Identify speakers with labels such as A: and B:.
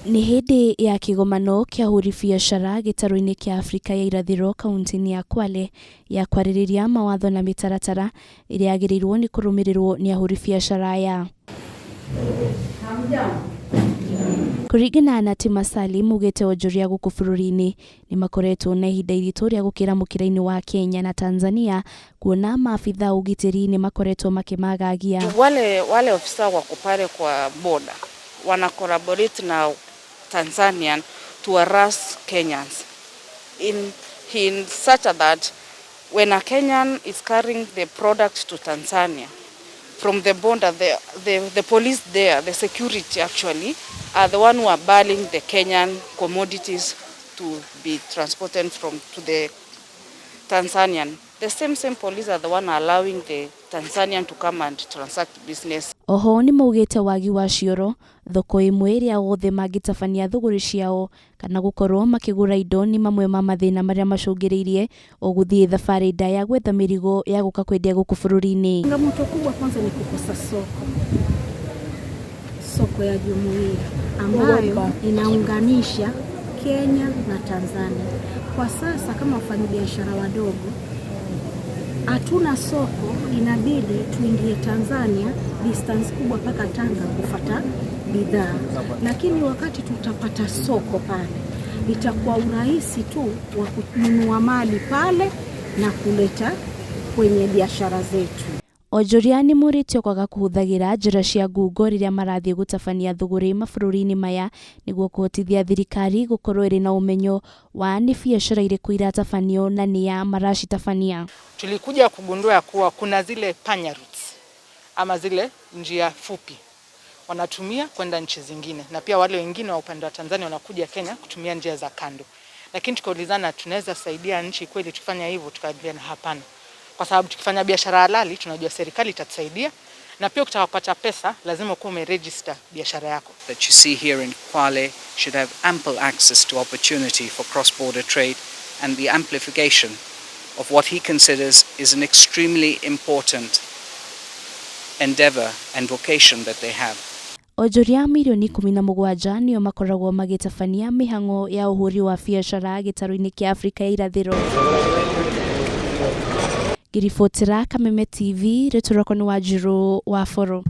A: Nĩ hĩndĩ ya kĩgomano kĩa ahũri biacara gĩtarũ-inĩ kĩa Afrika ya irathĩro kaunti-inĩ ya Kwale ya kwarĩrĩria mawatho na mĩtaratara ĩrĩa yagĩrĩirwo nĩ kũrũmĩrĩrwo nĩ ahũri biacara aya. Kũringana na Tima Salim augĩte onjoria gũkũ bũrũri-inĩ nĩ makoretwo na ihinda iritũ rĩa gũkĩra mũkĩra-inĩ wa Kenya na Tanzania kuona maabitha a ũgitĩri nĩ makoretwo makĩmagagia.
B: Wale wale ofisa wako pale kwa border wana collaborate na Tanzanian to harass Kenyans in such that when a Kenyan is carrying the product to Tanzania from the border, the police there, the security actually, are the one who are banning the Kenyan commodities to be transported from to the Tanzanian. The same police are the one allowing the Tanzanian to come and transact business.
A: Oho nĩ maugĩte wagi wa cioro, thoko ĩmwe ĩrĩa othe mangĩtabania thũgũrĩ ciao kana gũkorwo makĩgũra indo nĩ mamwe ma mathĩna marĩa macũngĩrĩirie o gũthiĩ thabarĩ ndaya gwetha mĩrigo ya gũka kwendia gũkũ bũrũri-inĩ.
C: Changamoto kubwa kwanza ni kukosa soko, soko ya jumuiya ambayo inaunganisha Kenya na Tanzania. Kwa sasa kama wafanyabiashara wadogo hatuna soko, inabidi tuingie Tanzania distance kubwa mpaka Tanga kufata bidhaa, lakini wakati tutapata soko pale itakuwa urahisi tu wa kununua mali pale na kuleta kwenye biashara zetu.
A: Onjoria nĩ morĩtio kwaga kũhũthagĩra njĩra cia ngungo rĩrĩa marathiĩ gũtabania thũgũrĩ mabũrũri-inĩ maya nĩguo kũhotithia thirikari gũkorwo ĩrĩ na ũmenyo wa nĩ biacara irĩkũ iratabanio na nĩa maracitabania.
D: Tulikuja kugundua ya kuwa kuna zile panya routes ama zile njia fupi wanatumia kwenda nchi zingine, na pia wale wengine wa upande wa Tanzania wanakuja Kenya kutumia njia za kando. Lakini tukaulizana, tunaweza saidia nchi kweli tukifanya hivyo? Tukaambiana hapana, kwa sababu tukifanya biashara halali tunajua serikali itatusaidia, na pia ukitaka kupata pesa lazima ukuwe umeregister biashara yako.
E: That you see here in Kwale should have ample access to opportunity for cross-border trade and the amplification of what he considers is an extremely important endeavor and vocation that they have.
A: Onjoria mirioni 17 nĩo makoragwo magĩtabania mĩhang'o ya ũhũri wa biacara gĩtarũ-inĩ kĩa Afrika ya irathĩro. Ngĩribotera Kameme TV, rĩtwa rĩakwa nĩ Wanjirũ wa Boro.